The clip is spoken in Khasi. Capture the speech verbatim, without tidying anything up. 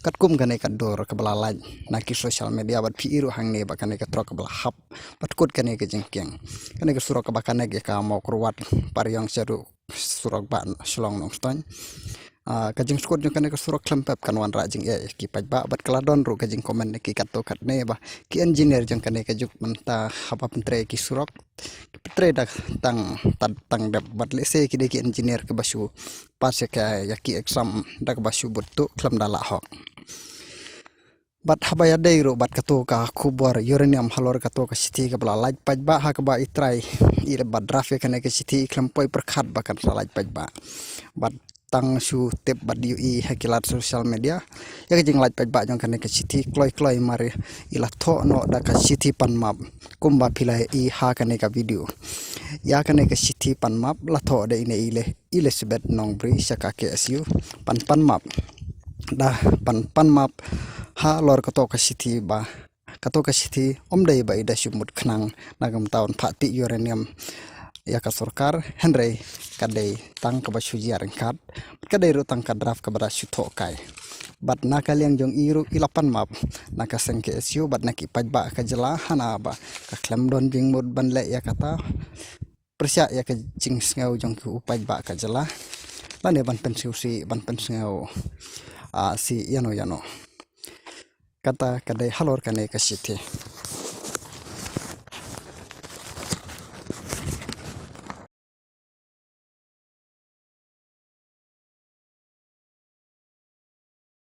Katkum kane ka dur kaba la lait na ki social media bad phi i ruh hangne ba kane ka trok kaba la hap bad kut kane ka jingkieng. Kane ka surok kaba connect ïa ka Mawkyrwat Pariong shaduh surok ba Shillong Nongstoiñ. Ah, ka jingsngewsih jong kane ka surok khlem pep kan wanrah jingeh ïa ki paidbah bad ka la don ruh ka jingcomment na ki katto katne ba ki engineer jong kane ka juk mynta haba pyntrei ki surok, pyntrei da tang tad tang dep bad lehse ki dei ki engineer kiba shu pass ïa ka, ïa ki exam da kaba shu bud tuh khlem da lah hok. Bad haba ïadei ruh bad kato ka khubor uranium halor kato ka shithi kaba la lait paidbah ha kaba i trai i la bad draft ïa kane ka shithi i khlem poi pyrkhat ba kan sa lait paidbah. Bad tang shu tip bad ïohi ha ki lad social media ïa ka jinglait paidbah jong kane ka shithi kloi kloi mar i la thoh noh da ka shithi pan map kumba phi la i ha kane ka video. Ïa kane ka shithi pan map la thoh da ine i le Elizabeth Nongbri sha ka K S U. Pan pan map da pan pan map halor kato ka shithi ba kato ka shithi ym dei ba i da shu mut khnang na ka bynta ban phah tih uranium ïa ka sorkar, hynrei ka dei tang kaba shu jia ryngkat, ka dei ruh tang ka draft kaba da shu thoh kai. Bad na ka liang jong i ruh i la pan map na ka seng K S U bad na ki paidbah ka jylla hana ba ka khlem don jingmut ban leh ïa kata pyrshah ïa ka jingsngew jong ki u paidbah ka jylla lane ban pynsngewsih ban pynsngew, ah, sih ïano ïano. Kata ka dei halor kane ka shithi.